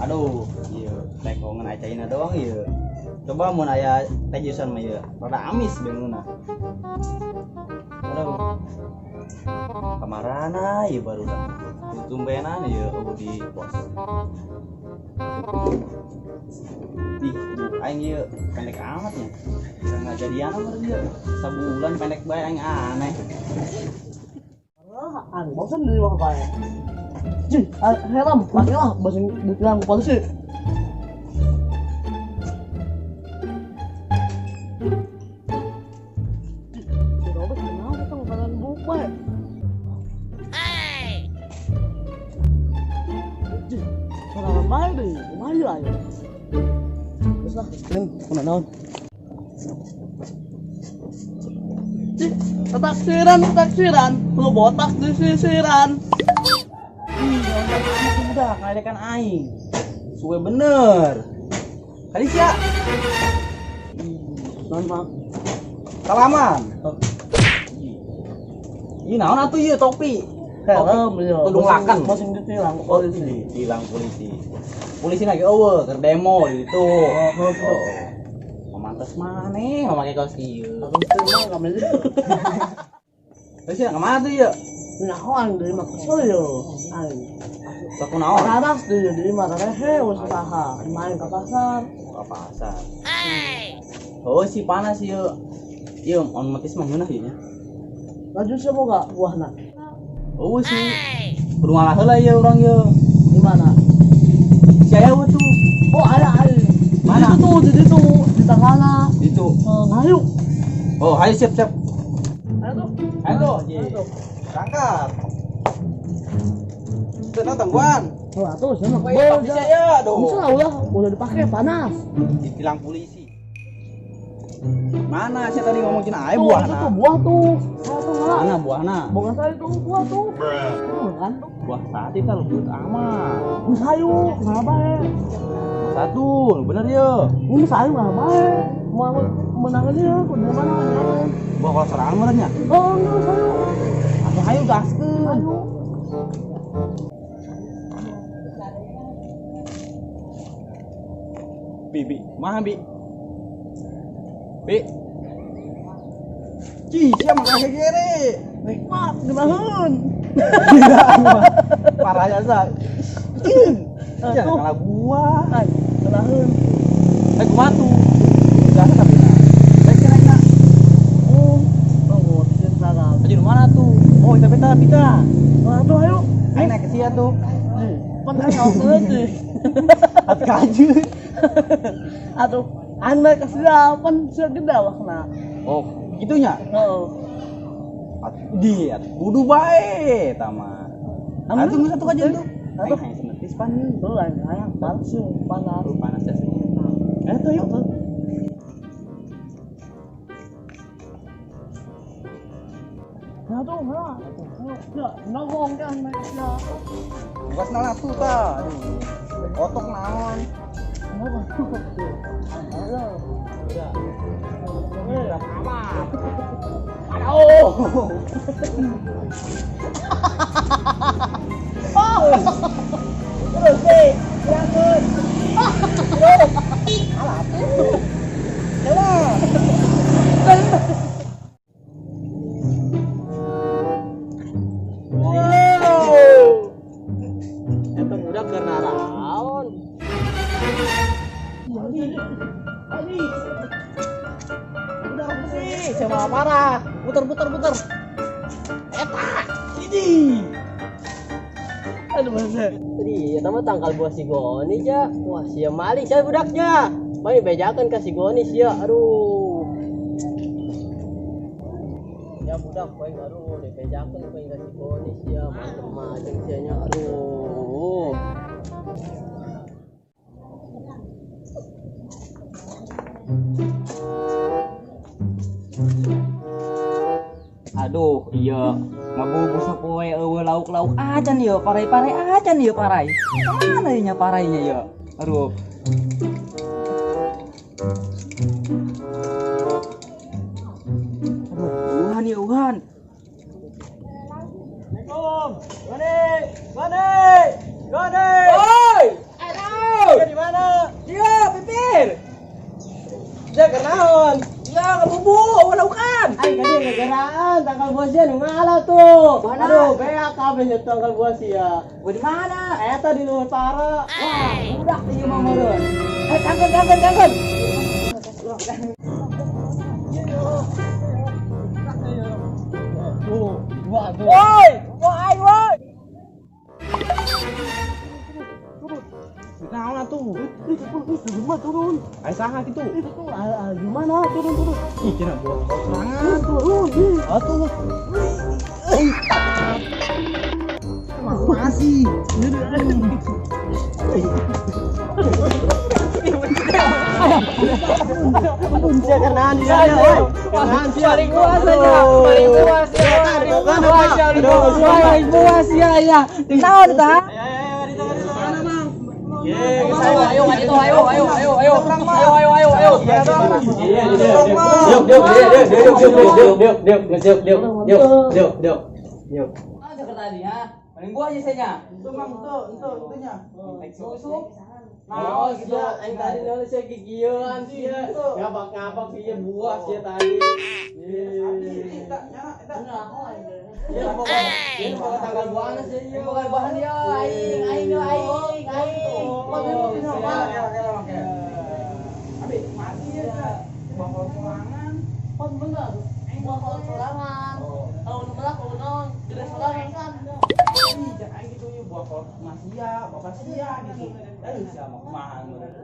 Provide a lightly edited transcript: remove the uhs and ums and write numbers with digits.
Aduh, ieu tekongan aya caina doang ieu. Coba mun aya teh jusan mah ieu, rada amis beunguna. Aduh. Kamarana ieu barudak. Tumbenan ieu eueuh di pos. Ih, aing ieu pendek amat nya. Bisa ngajadian meureun ieu. Sabulan pendek bae aing aneh. Ah, bosan di rumah bae. Cih, helm, pakai lah, basing ditilang ke polisi. Si Robert kenapa tuh makanan buku? Hey. Cih, kenapa bae deh? Kumaha ayo. Terus lah, neng, kuna naon? Cih, taksiran, lu botak di sisiran. Udah ngalekan aing. Suwe bener. Kali sia. Naon, Pak? Salaman. Ih, naon atuh ieu topi? Helm ieu. Tudung lakan. Masing ditilang ke polisi. Tilang polisi. Polisi lagi eueuh keur demo di ditu. Oh. Mantes maneh make kaos ieu. Aku mah kami. Terus ya kemana tuh ieu? Naon deui mah kesel yo. Aing. Satu naon? Panas deui di imah rehe usaha main ke pasar. Ke pasar. Oh si panas ieu. Ieu on metis mah ngeunah ieu nya. Laju sia boga buahna. Oh si. Kudu ngalah heula ieu urang ieu. Di mana? Si aya tuh. Oh ada aing. Mana? Di situ, di situ, di tangkana. Itu. Ayo. Oh, ayo siap-siap. Ayo tuh. Ayo tuh. Berangkat. Tenang tangguan. Oh, atuh sama kebel. Ya, aduh. Bisa lah udah dipakai panas. Ditilang polisi. Mana sih tadi ngomong cina ae buahna? Itu buah tuh. Mana buahna? Buah saya itu buah tuh. Kan tuh. Buah sate tah lembut amat. Geus hayu, nggak bae. Satu, bener ye. Ini sayu nggak bae. Mau menangan ieu kudu mana? Buah kalau serangan meureun nya. Oh, geus hayu. Atuh hayu gaskeun. Hayu. Bi, mah bi. Bi. Cih, sia mah kere. Nikmat genaheun. Parah jasa. Ya, kalah buah. Genaheun. Eh, kumaha tuh? Jasa tapi na. Rek rek na. Oh, oh, cinta. Aja di mana tuh? Oh, kita peta pita. Wah, tuh ayo. Ayo naik ke sia tuh. Pan aing sih. At kaju. Aduh, aing naik ke sia, pan sia gede wakna. Oh, gitunya? Heeh. Di, kudu bae tama. Atuh geus satu kajian tuh. Atuh. Aing hayang semetis pan ieu. Tuh aing hayang panas sih, panas. Panas ya sih. Ayo tuh yuk. Nah tuh, nah. Ya, nongong kan ya. Bukas naon atuh tah. Aduh. Otok naon. Ayo. Udah. Amat. Aduh. Oh. Terus deh, berangkat. Terus. Alah tuh. Jalan. Wow. Eta budak keur naraon. Ini. Udah apa sih? Saya marah. Putar putar putar. Eta. Ini. Aduh masa. Tadi eta mah tangkal buah si Goni ja. Wah, sia maling sia budaknya. Mari bejakeun ka si Goni sia. Aduh. Ya budak poe aduh dibejakeun poe ka si Goni sia. Macem-macem sianya aduh. Aduh, iya ngabugus poe eueuh lauk-lauk acan ieu, parai-parai acan ieu parai. Mana ieu nya parainya ieu? Aduh. Aduh, uhan ieu uhan. Assalamualaikum. Goni! Goni! Oi! Aduh! Di mana? Dia pipir. Dia kenaon? Ya, ngabubu, walaukan. Aing ka dieu ngegeraan tangkal buah sia nu ngala tuh. Mana? Aduh, beak kabeh nya tangkal buah sia. Gua di mana? Eta di luhur para. Wah, budak ieu mah meureun. Eh, tangkeun, tangkeun, tangkeun. Tuh, dua tuh. Woi, woi, woi. Naon atuh? Turun, turun. Aya saha kitu? Itu gimana? Turun, turun. Ih, cenah buah sorangan. Turun. Atuh. Masih. Sia kenaan sia, woi. Kenaan sia. Paling puas aja, paling puas ya. Paling puas ya, paling puas ya, ya. Naon eta? Ayo, ayo, ayo, ayo, ayo, ayo, ayo, ayo, ayo, ayo. Diuk, diuk, diuk, diuk, diuk, diuk, diuk, diuk, diuk, diuk, diuk, diuk, diuk, diuk. Ah, tadi ya. Paling gua aja senya. Itu mang itu, itu, itunya. Susu. Nah, gitu. Aing tadi naon sia gigieuan sia. Ngabak-ngabak sia buah sia tadi. Iya, pokok tanggal buahna sia ieu. Bukan bahan ya, aing, aing, aing, aing. Abi, mati ya. Buah sorangan. Pon bener. Buah kolot sorangan. Kalau nu melak, kalau naon, gede sorangan kan. Ih, jangan aing gitu nya buah kolot masia, bapak sia gitu. Eh, sia mah kumaha meureun.